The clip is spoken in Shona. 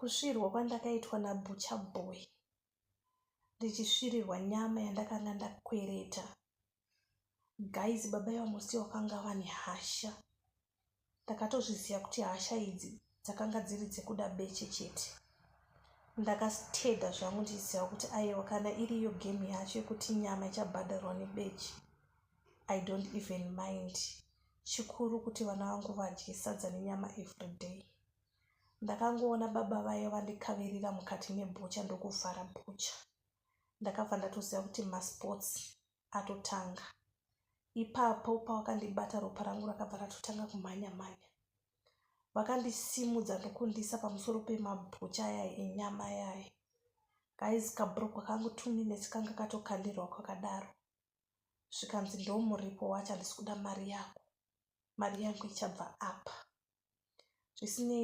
Kusvirwa kwandakaitwa naButcher Boy ndichisvirirwa nyama yandakanga ndakwereta. Guys, baba vaMusi vakanga vane hasha. Ndakatozviziva kuti hasha idzi dzakanga dziri dzekuda beche chete. Ndakastedha zvangu ndichiziva kuti aiwa, kana iriyo game yacho yekuti nyama ichabhadharwa nebeche, I don't even mind. Chikuru kuti vana vangu vadye sadza nenyama everyday. Ndakangoona baba vaya vandikavirira mukati mebhucha ndokuvhara bhucha. Ndakabva ndatoziva kuti masports atotanga. Ipapo pavakandibata, ropa rangu rakabva ratotanga kumhanya mhanya. Vakandisimudza ndokundiisa pamusoro pemabhucha aya enyama ayaya. Guys, kabhurugwa kangu 2 minutes kanga katokandirwa kwakadaro. Zvikanzi, "Ndomuripo wacho, handisi kuda mari yako, mari yangu ichabva apa." Zvisinei,